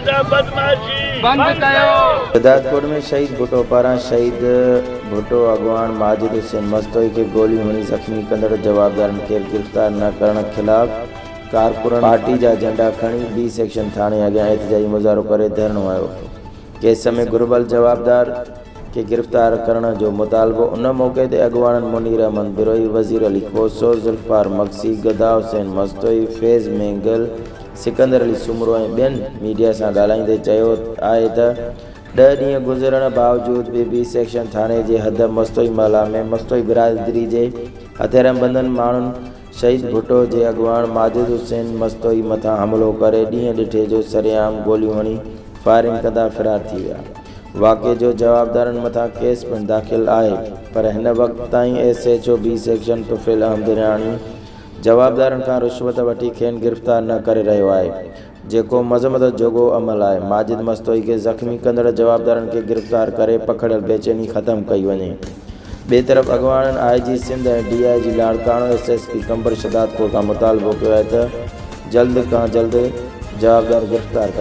سان بدمعاشي بند ڪيو. شهدادڪوٽ ۾ شهيد ڀٽو پاران شهيد ڀٽو اڳواڻ ماجد حسين مستوئي کي گوليون هڻي زخمي ڪندڙ جوابدارن کي گرفتار نه ڪرڻ خلاف ڪارڪنن پارٽي جا جهنڊا کڻي بي سيڪشن ٿاڻي اڳيان احتجاجي مظاهرو ڪري ڌرڻو هنيو. ڪيس ۾ گهربل جوابدار کي گرفتار ڪرڻ جو مطالبو ان موقعي تي اڳواڻن منير احمد بروهي، وزير علي کوسو، ذوالفقار مگسي، گدا حسين مستوئي، فيض مينگل، سڪندر علي سومرو ۽ ٻين ميڊيا سان ڳالهائيندي چيو آهي ته ڏهه ڏينهن گذرڻ باوجود به بي سيڪشن ٿاڻي جي حد مستوئي محلا ۾ مستوئي برادري جي هٿياربندن ماڻهن شهيد ڀٽو جي اڳواڻ ماجد حسين مستوئي مٿان حملو ڪري ڏينهن ڏٺي جو سرعام گوليون هڻي فائرنگ ڪندا فرار ٿي ويا. واقعي جو جوابدارن مٿان ڪيس پڻ داخل آهي پر هن وقت تائين S H O B section Tufail Ahmed Rehani جوابدارن کان رشوت وٺي کين گرفتار نه ڪري رهيو آهي جيڪو مذمت جوڳو عمل آهي، ماجد مستوئي کي زخمي ڪندڙ جوابدارن کي گرفتار ڪري پکڙيل بيچيني ختم ڪئي وڃي. ٻئي طرف اڳواڻن آء جي Sindh ۽ D I G Larkana S S P Qambar Shahdadkot کان مطالبو ڪيو آهي ته جلد کان جلد جوابدار گرفتار ڪري.